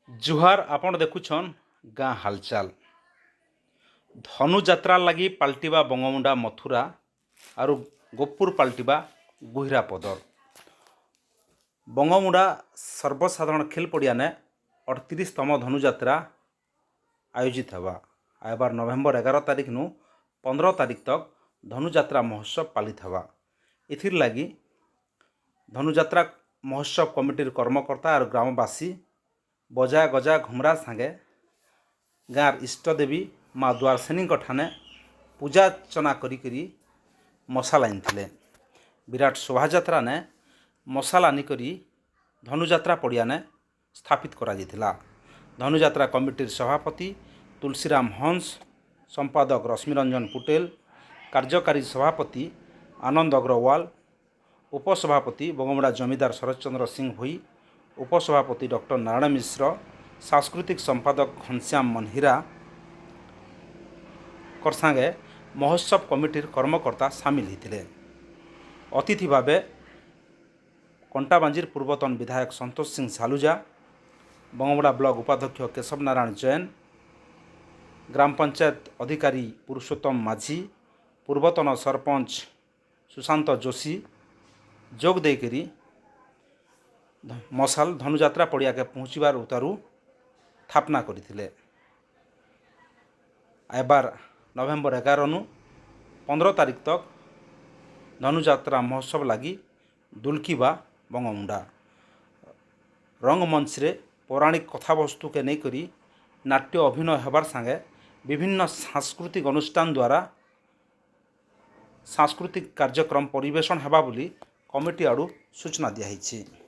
ଜୁହାର, ଆପଣ ଦେଖୁଛନ୍ ଗାଁ ହାଲଚାଲ। ଧନୁଯାତ୍ରା ଲାଗି ପାଲଟିବା ବଙ୍ଗୋମୁଣ୍ଡା ମଥୁରା ଆରୁ ଗୋପୁର ପାଲଟିବା ଗୁହିରାପଦର। ବଙ୍ଗୋମୁଣ୍ଡା ସର୍ବସାଧାରଣ ଖେଲ ପଡ଼ିଆନେ 38ତମ ଧନୁଯାତ୍ରା ଆୟୋଜିତ ହେବା। ଏବାର ନଭେମ୍ବର 11 ତାରିଖ ନୁ 15 ତାରିଖ ତକ୍ ଧନୁଯାତ୍ରା ମହୋତ୍ସବ ପାଲିତ ହେବା। ଏଥିର୍ ଲାଗି ଧନୁଯାତ୍ରା ମହୋତ୍ସବ କମିଟିର କର୍ମକର୍ତ୍ତା ଆରୁ ଗ୍ରାମବାସୀ ବଜା ଗଜା ଘୁମରା ସାଙ୍ଗେ ଗାଁର ଇଷ୍ଟଦେବୀ ମା ଦ୍ୱାରସେନୀଙ୍କ ଠାନେ ପୂଜାର୍ଚ୍ଚନା କରିକରି ମଶାଲ ଆଣିଥିଲେ। ବିରାଟ ଶୋଭାଯାତ୍ରାନେ ମଶାଲ ଆନିକରି ଧନୁଯାତ୍ରା ପଡ଼ିଆନେ ସ୍ଥାପିତ କରାଯାଇଥିଲା। ଧନୁଯାତ୍ରା କମିଟିର ସଭାପତି ତୁଳସୀରାମ ହଂସ, ସମ୍ପାଦକ ରଶ୍ମିରଞ୍ଜନ ପୁଟେଲ, କାର୍ଯ୍ୟକାରୀ ସଭାପତି ଆନନ୍ଦ ଅଗ୍ରୱାଲ, ଉପସଭାପତି ବଙ୍ଗୋମୁଣ୍ଡା ଜମିଦାର ଶରତଚନ୍ଦ୍ର ସିଂ ଭୋଇ, ଉପସଭାପତି ଡକ୍ଟର ନାରାୟଣ ମିଶ୍ର, ସାଂସ୍କୃତିକ ସମ୍ପାଦକ ଘନଶ୍ୟାମ ମନହିରା ସାଙ୍ଗେ ମହୋତ୍ସବ କମିଟିର କର୍ମକର୍ତ୍ତା ସାମିଲ ହୋଇଥିଲେ। ଅତିଥି ଭାବେ କଣ୍ଟାବାଞ୍ଜିର ପୂର୍ବତନ ବିଧାୟକ ସନ୍ତୋଷ ସିଂ ସାଲୁଜା, ବଙ୍ଗୋମୁଣ୍ଡା ବ୍ଲକ ଉପାଧ୍ୟକ୍ଷ କେଶବ ନାରାୟଣ ଜୈନ, ଗ୍ରାମ ପଞ୍ଚାୟତ ଅଧିକାରୀ ପୁରୁଷୋତ୍ତମ ମାଝୀ, ପୂର୍ବତନ ସରପଞ୍ଚ ସୁଶାନ୍ତ ଯୋଶୀ ଯୋଗ ଦେଇକରି ମଶାଲ ଧନୁଯାତ୍ରା ପଡ଼ିଆକେ ପହଞ୍ଚିବାର ଉତାରୁ ଥାପନା କରିଥିଲେ। ଏବାର ନଭେମ୍ବର 11ନୁ 15 ତାରିଖ ତକ୍ ଧନୁଯାତ୍ରା ମହୋତ୍ସବ ଲାଗି ଦୁଲକିବା ବଙ୍ଗୋମୁଣ୍ଡା। ରଙ୍ଗମଞ୍ଚରେ ପୌରାଣିକ କଥାବସ୍ତୁକେ ନେଇକରି ନାଟ୍ୟ ଅଭିନୟ ହେବାର ସାଙ୍ଗେ ବିଭିନ୍ନ ସାଂସ୍କୃତିକ ଅନୁଷ୍ଠାନ ଦ୍ୱାରା ସାଂସ୍କୃତିକ କାର୍ଯ୍ୟକ୍ରମ ପରିବେଷଣ ହେବା ବୋଲି କମିଟି ଆଡ଼ୁ ସୂଚନା ଦିଆହେଇଛି।